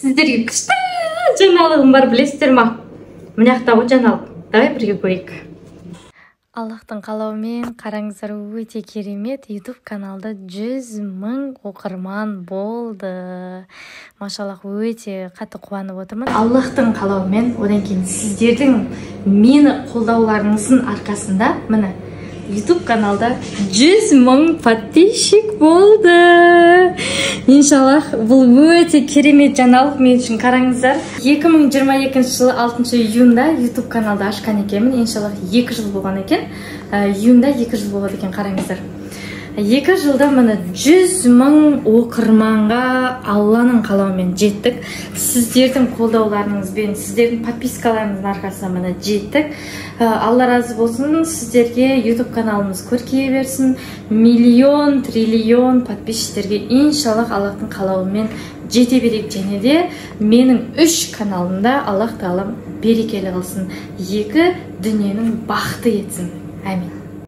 Сіздерге күшті жаңалығым бар, білесіздер ма? Мына жақта ғой жаңалық. Давай бірге көрейік. Аллахтың қалауымен, қараңыздар, өте керемет, YouTube каналда 100 мың оқырман болды. Машаллах, өте қатты қуанып отырмын. Аллахтың қалауымен, одан кейін сіздердің мені қолдауларыңыздың арқасында, міне, YouTube каналда 100 мың подписчик болды. Иншаллах, бұл өте керемет жаңалық мен үшін, қараңыздар. 2022 жылы 6 июньда YouTube каналды ашқан екенмін. Иншаллах, 2 жыл болған екен. Июньда 2 жыл болады екен, қараңыздар. 2 жылда міне 100 мың оқырманға Алланың қалауымен жеттік. Сіздердің қолдауларыңызбен, сіздердің подпискаларыңыздың арқасында міне жеттік. Алла разы болсын сіздерге, YouTube каналымыз көркейе берсін. Миллион, триллион подписчиктерге иншаллах Аллахтың қалауымен жете берейік. Және де менің 3 каналымда Аллах тағалам берекелі қылсын. 2 дүниенің бақыты етсін. Әмин.